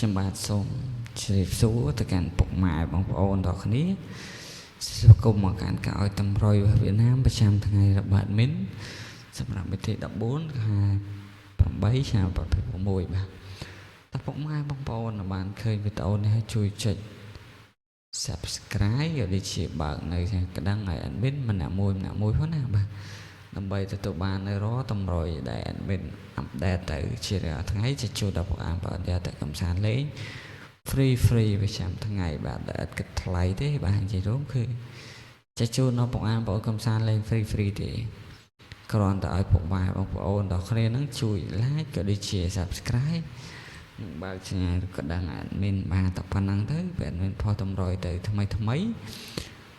ខ្ញុំបាទសូមជម្រាបសួរទៅកាន់ពុកម៉ែបងប្អូនទាំងគ្នាស្វាគមន៍មកកាន់ការឲ្យតម្រុយរបស់វៀតណាមប្រចាំថ្ងៃរបស់ admin សម្រាប់វិធី14ខែ8ឆ្នាំ2026បាទតើពុកម៉ែបងប្អូនបានឃើញវីដេអូនេះហើយជួយចុច Subscribe ក៏ដូចជាបើកនៅក្តឹងឲ្យ admin ម្នាក់មួយម្នាក់មួយផងណាបាទដើម្បីទទួលបាននៅរាល់តម្រុយដែល admin update ទៅជារាល់ថ្ងៃជាជួដល់ពុកអានបងយកទៅកំសាន្តលេង free free ប្រចាំថ្ងៃបាទដែលអត់គិតថ្លៃទេបាទនិយាយរួមគឺចេះជូនដល់ពុកអានបងកំសាន្តលេង free free ទេគ្រាន់តែឲ្យពុកម៉ែបងប្អូនដល់គ្នានឹងជួយ like ក៏ដូចជា Subscribe នឹងបើកសញ្ញាឬក៏ដឹង admin បានតែប៉ុណ្ណឹងទៅពេល admin ផុសតម្រុយទៅថ្មីថ្មី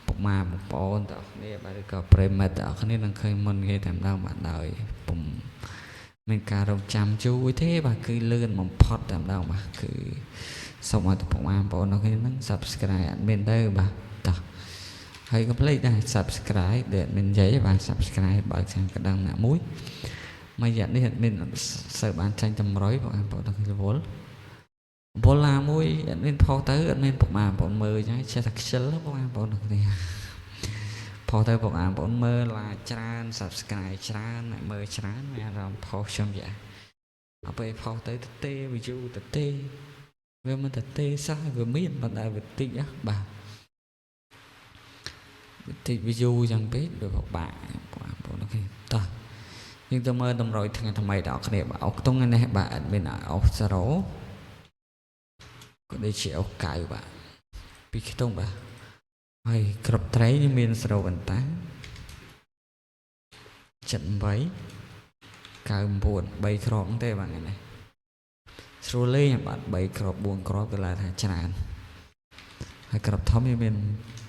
ពុកម៉ែបងប្អូនទាំងគ្នាបាទឬក៏ប្រិមិត្តទាំងគ្នានឹងឃើញមុនគេតែម្ដងបាទដោយពុំមានការរងចាំយូរទេបាទគឺលឿនបំផុតតែម្ដងបាទគឺសូមឲ្យពុកម៉ែបងប្អូនទាំងគ្នានឹង Subscribe admin ទៅបាទតោះហើយកុំភ្លេចដែរ Subscribe ដែល admin និយាយបាទ Subscribe បើកចាំកណ្ដឹងអ្នកមួយមួយរយៈនេះ admin អត់សូវបានចាញ់តម្រុយបងប្អូនទាំងគ្នារវល់វល់ណាមួយ admin ផុសទៅ admin ពុកម៉ែបងប្អូនមើលចឹងចេះតែខ្ជិលបងប្អូនទាំងគ្នាផុសទៅពុកម៉ែបងប្អូនមើល like ច្រើន Subscribe ច្រើនអ្នកមើលច្រើនមានអារម្មណ៍ផុសខ្ញុំយ៉ាអត់ពេលផុសទៅទេ view ទៅទេវាមិនទៅទេសោះវាមានប៉ុន្តែវាតិចណាបាទវាតិច view ចឹងពេកវាពិបាកបងប្អូន OK តោះយើងទៅមើលតម្រុយថ្ងៃថ្មីដល់គ្នាបាទអុកតុងនេះបាទ admin ឲ្យអុក0ក៏ដូចជាអុក9បាទពីរខ្ទង់បាទហើយគ្រប់ត្រីមាន0បន្តា78 99 3គ្រាប់ទេបាទថ្ងៃនេះស្រួលលេងបាទ3គ្រាប់4គ្រាប់ក៏ឡើងថាច្រើនហើយគ្រាប់ធំវាមាន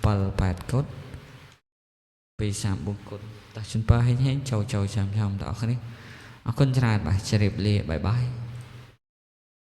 7 8គុត2 3 4គុតតោះជូនពរហេងហេងចូលចូលចាំចាំដល់អរគ្នាអរគុណច្រើនបាទជម្រាបលា bye bye.